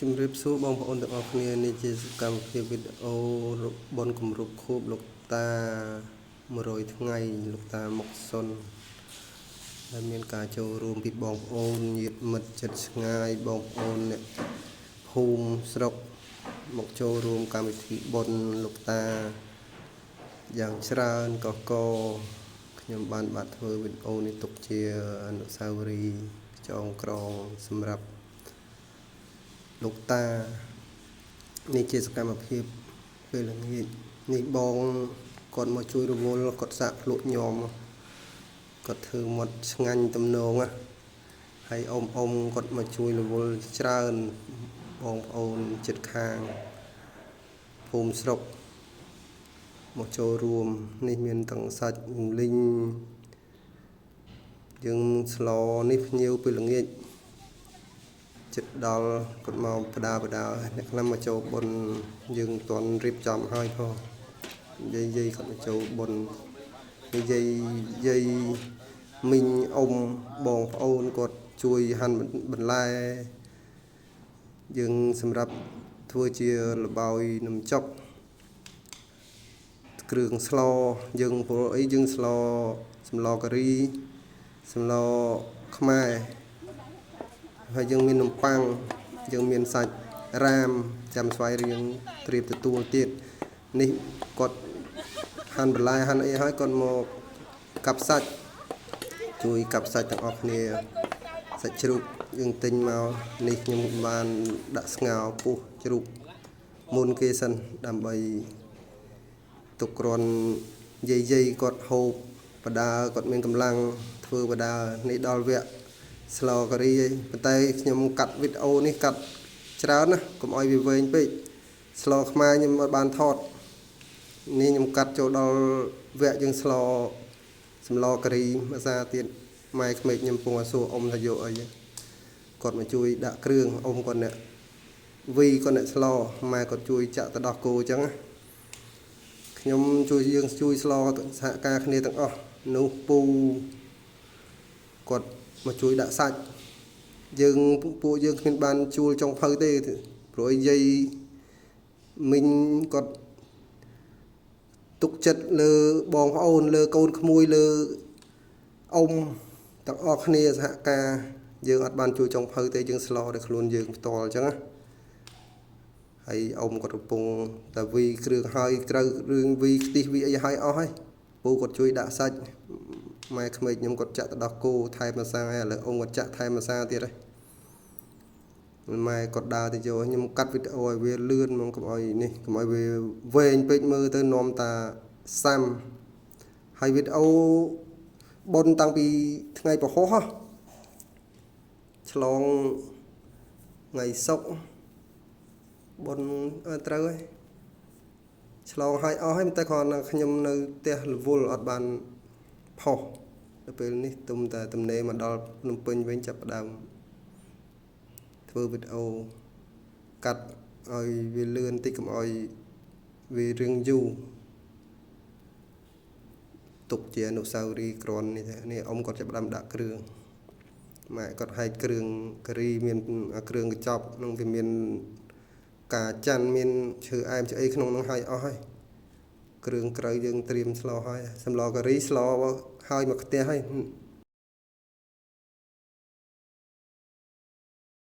ជំរាបសួរបងប្អូនទាំងអស់គ្នានេះជាសកម្មភាពវីដេអូបុណ្យគម្រប់ខួបលោកតា100ថ្ងៃលោកតាមុកសុនដែលមានការចូលរួមពីបងប្អូនញាតិមិត្តជិតឆ្ងាយបងប្អូនអ្នកភូមិស្រុកមកចូលរួមកម្មវិធីបុណ្យលោកតាយ៉ាងច្រើនកកខ្ញុំបានបាទធ្វើវីដេអូនេះទុកជាអនុស្សាវរីយ៍ចងក្រងសម្រាប់លោកតានេះជាសកម្មភាពពេលល្ងាចនេះបងគាត់មកជួយរវល់គាត់សាកភ្លក់ញោមគាត់ធ្វើមាត់ឆ្ងាញ់ទំនងណាហើយអ៊ំអ៊ំគាត់មកជួយរវល់ច្រើនបងប្អូនជិតខាងភូមិស្រុកមកចូលរួមនេះមានទាំងសាច់លីងយើងស្លនេះភ្ញៀវពេលល្ងាចចិត្តដល់គាត់មកបដាបដាអ្នកខ្លះមកចូលបុណ្យយើងមិនទាន់រៀបចំឲ្យផងយាយយាយគាត់មកចូលបុណ្យយាយយាយមីងអ៊ំបងប្អូនគាត់ជួយហាន់បន្លែយើងសម្រាប់ធ្វើជាល្បោយនំចុកគ្រឿងស្លយើងព្រោះអីយើងស្លសម្លការីសម្លខ្មែរហើយយើងមាននំប៉័ងយើងមានសាច់រាមចាំស្វាយរៀងត្រៀមទទួលទៀតនេះគាត់ហាន់បន្លែហាន់អីហើយគាត់មកកាប់សាច់ជួយកាប់សាច់ទាំងអស់គ្នាសាច់ជ្រូកយើងទិញមកនេះខ្ញុំបានដាក់ស្ងោរពោះជ្រូកមុនគេសិនដើម្បីទុកគ្រាន់យាយយាយគាត់ហូបបដាគាត់មានកម្លាំងធ្វើបដានេះដល់វគ្គស្លការីឯងប៉ុន្តែខ្ញុំកាត់វីដេអូនេះកាត់ច្រើនណាកុំឲ្យវាវែងពេកស្លខ្មែរខ្ញុំអត់បានថតនេះខ្ញុំកាត់ចូលដល់វគ្គយើងស្លសម្លការីភាសាទៀតម៉ែក្មេកខ្ញុំពងឲ្យសួរអ៊ំថាយកអីគាត់មកជួយដាក់គ្រឿងអ៊ំគាត់អ្នកវីគាត់អ្នកស្លម៉ែគាត់ជួយចាក់ទៅដោះគោអញ្ចឹងខ្ញុំជួយយើងជួយស្លសហការគ្នាទាំងអស់នោះពូគាត់មកជួយដាក់សាច់យើងពួកយើងគ្មានបានជួលចុងភៅទេព្រោះយាយមីងគាត់ទុកចិត្តលើបងប្អូនលើកូនក្មួយលើអ៊ំទាំងអស់គ្នាសហការយើងអត់បានជួយចុងភៅទេយើងស្លដោយខ្លួនយើងផ្ទាល់អញ្ចឹងណាហើយអ៊ំគាត់កំពុងតែវីគ្រឿងហើយត្រូវរឿងវីខ្ទិះវីអីហើយអស់ហើយពូគាត់ជួយដាក់សាច់ម៉ែក្មេកខ្ញុំគាត់ចាក់ទៅដោះគោថែមម្សាហើយឥឡូវអ៊ំគាត់ចាក់ថែមម្សាទៀតហើយម៉ែគាត់ដើរទៅយកខ្ញុំកាត់វីដេអូឲ្យវាលឿនហ្មងកុំឲ្យនេះកុំឲ្យវាវែងពេកមើលទៅនាំតាសាំហើយវីដេអូបុណ្យតាំងពីថ្ងៃពហុហ៎ឆ្លងថ្ងៃសុក្របុណ្យត្រូវហើយឆ្លងហើយអស់ហើយតែគ្រាន់តែខ្ញុំនៅផ្ទះរវល់អត់បានផុសដល់ពេលនេះទុំតែទំនេរមកដល់ភ្នំពេញវិញចាប់ផ្ដើមធ្វើវីដេអូកាត់ឲ្យវាលឿនតិចកុំឲ្យវារឿងយូរទុកជាអនុស្សាវរីយ៍គ្រាន់នេះនេះអ៊ំគាត់ចាប់ផ្ដើមដាក់គ្រឿងម៉ែគាត់ហែកគ្រឿងការីមានគ្រឿងកញ្ចប់នឹងវាមានកាច័ន្ទមានឈើអែមឆ្អីក្នុងនឹងហើយអស់ហើយគ្រឿងក្រៅយើងត្រៀមស្លហើយសម្លការីស្លហើយមកខ្ទះហើយ